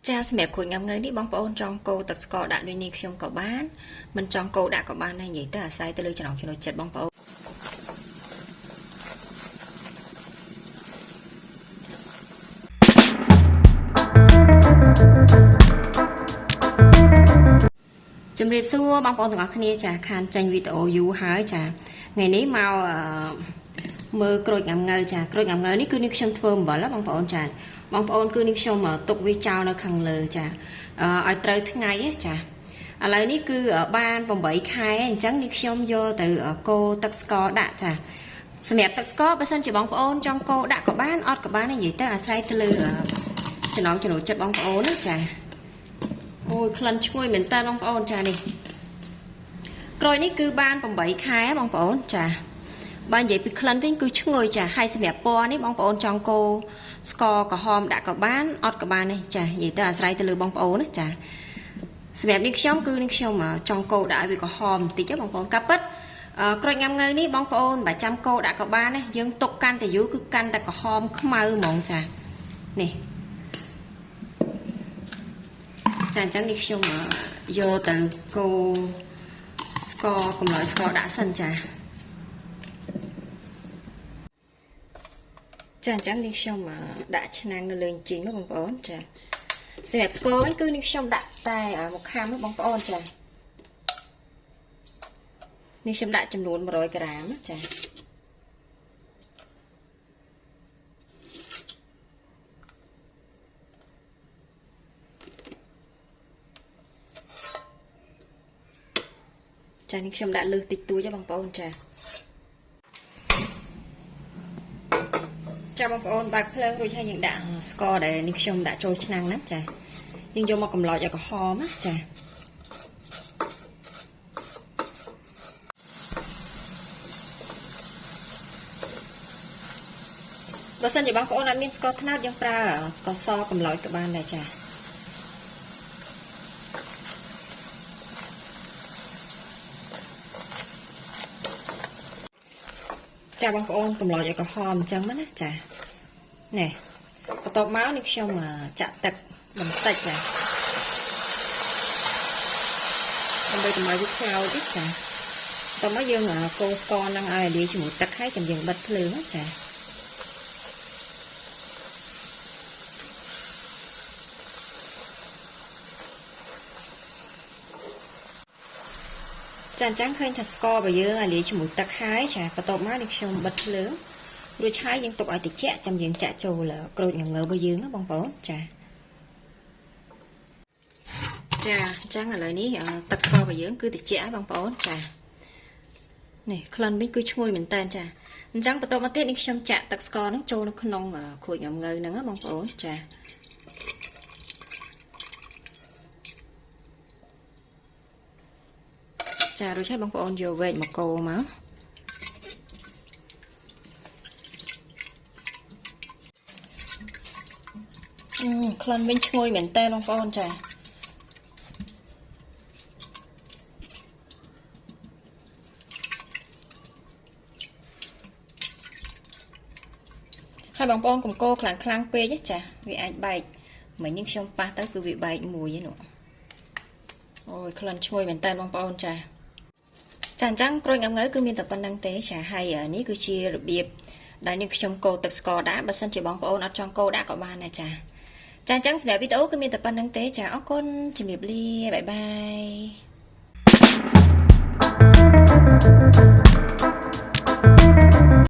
ចាសម្រាប់ក្រូចងាំងូវនេះបងប្អូនចង់កូរទឹកស្ករដាក់ដូចនេះខ្ញុំក៏បានមិនចង់កូរដាក់ក៏បានដែរនិយាយទៅអាស្រ័យទៅលើចំណង់ចំណូលចិត្តបងប្អូនជំរាបសួរបងប្អូនទាំងអស់គ្នាចាខានចេញវីដេអូយូរហើយចាថ្ងៃនេះមកមើលក្រូចងាំងូវចាក្រូចងាំងូវនេះគឺនេះខ្ញុំធ្វើអំបិលបងប្អូនចាបងប្អូនគឺនេះខ្ញុំទុកវាចោលនៅខាងលើចាឲ្យត្រូវថ្ងៃចាឥឡូវនេះគឺបាន8ខែអញ្ចឹងនេះខ្ញុំយកទៅកូរទឹកស្ករដាក់ចាសម្រាប់ទឹកស្ករបើសិនជាបងប្អូនចង់កូរដាក់ក៏បានអត់ក៏បាននិយាយទៅអាស្រ័យទៅលើចំណង់ចំណូលចិត្តបងប្អូនណាចាអូយក្លិនឈ្ងុយមែនតើបងប្អូនចានេះក្រូចនេះគឺបាន8ខែបងប្អូនចាបើនិយាយពីក្លិនវិញគឺឈ្ងុយចាហើយសម្រាប់ពណ៌នេះបងប្អូនចង់កូរស្ករក្រហមដាក់ក៏បានអត់ក៏បានដែរចានិយាយទៅអាស្រ័យទៅលើបងប្អូនណាចាសម្រាប់នេះខ្ញុំគឺនេះខ្ញុំចង់កូរដាក់ឲ្យវាក្រហមបន្តិចបងប្អូនកាពិតក្រូចងាំងូវនេះបងប្អូនបើចាំកូរដាក់ក៏បានដែរយើងទុកកាន់តែយូរគឺកាន់តែក្រហមខ្មៅហ្មងចានេះចាអញ្ចឹងនេះខ្ញុំយកទៅកូរស្ករកម្លោយស្ករដាក់សិនចាចាអញ្ចឹងនេះខ្ញុំដាក់ឆ្នាំងនៅលើជីងមកបងប្អូនចាសម្រាប់ស្ករវិញគឺនេះខ្ញុំដាក់តែមួយខាំបងប្អូនចានេះខ្ញុំដាក់ចំនួន100ក្រាមចាចានេះខ្ញុំដាក់លើសតិចតួចបងប្អូនចាចាបងប្អូនបើកភ្លើងរួចហើយយើងដាក់ស្ករដែលនេះខ្ញុំដាក់ចូលឆ្នាំងហ្នឹងចាយើងយកមកកំឡោចឲ្យក្រហមណាចាបើសិនជាបងប្អូនអត់មានស្ករត្នោតយើងប្រើស្ករសកំឡោចក៏បានដែរចាចាបងប្អូនកំឡោចឲ្យក្រហមអញ្ចឹងណាចានេះបន្ទាប់មកនេះខ្ញុំចាក់ទឹកបន្តិចចាដើម្បីកុំឲ្យវាខ្លោចទេចាបន្ទាប់មកយើងកូរស្ករនឹងឲ្យលាយជាមួយទឹកហើយចាំយើងបិទភ្លើងចាចាអញ្ចឹងឃើញថាស្កររបស់យើងឲ្យលាយជាមួយទឹកហើយចាបន្ទាប់មកនេះខ្ញុំបិទភ្លើងរួចហើយយើងទុកឲ្យត្រជាក់ចាំយើងចាក់ចូលក្រូចងងើរបស់យើងណាបងប្អូនចាចាអញ្ចឹងឥឡូវនេះទឹកស្កររបស់យើងគឺត្រជាក់ហើយបងប្អូនចានេះក្លិនវិញគឺឈ្ងុយមែនតើចាអញ្ចឹងបន្តមកទៀតនេះខ្ញុំចាក់ទឹកស្ករហ្នឹងចូលនៅក្នុងក្រូចងងើហ្នឹងណាបងប្អូនចាចារួចហើយបងប្អូនយកវែកមកកូរមកក្លិនវិញឈ្ងុយមែនតើបងប្អូនចាហើយបងប្អូនកុំកូរខ្លាំងខ្លាំងពេកចាវាអាចបែកមិញនេះខ្ញុំប៉ះទៅគឺវាបែកមួយឯនោះអូយក្លិនឈ្ងុយមែនតើបងប្អូនចាចាអញ្ចឹងក្រូចងាំងូវគឺមានតែប៉ុណ្្នឹងទេចាហើយនេះគឺជារបៀបដែលនេះខ្ញុំកូរទឹកស្ករដាក់បើសិនជាបងប្អូនអត់ចង់កូរដាក់ក៏បានដែរចាចាអញ្ចឹងសម្រាប់វីដេអូគឺមានតែប៉ុណ្្នឹងទេចាអរគុណជំរាបលា bye bye.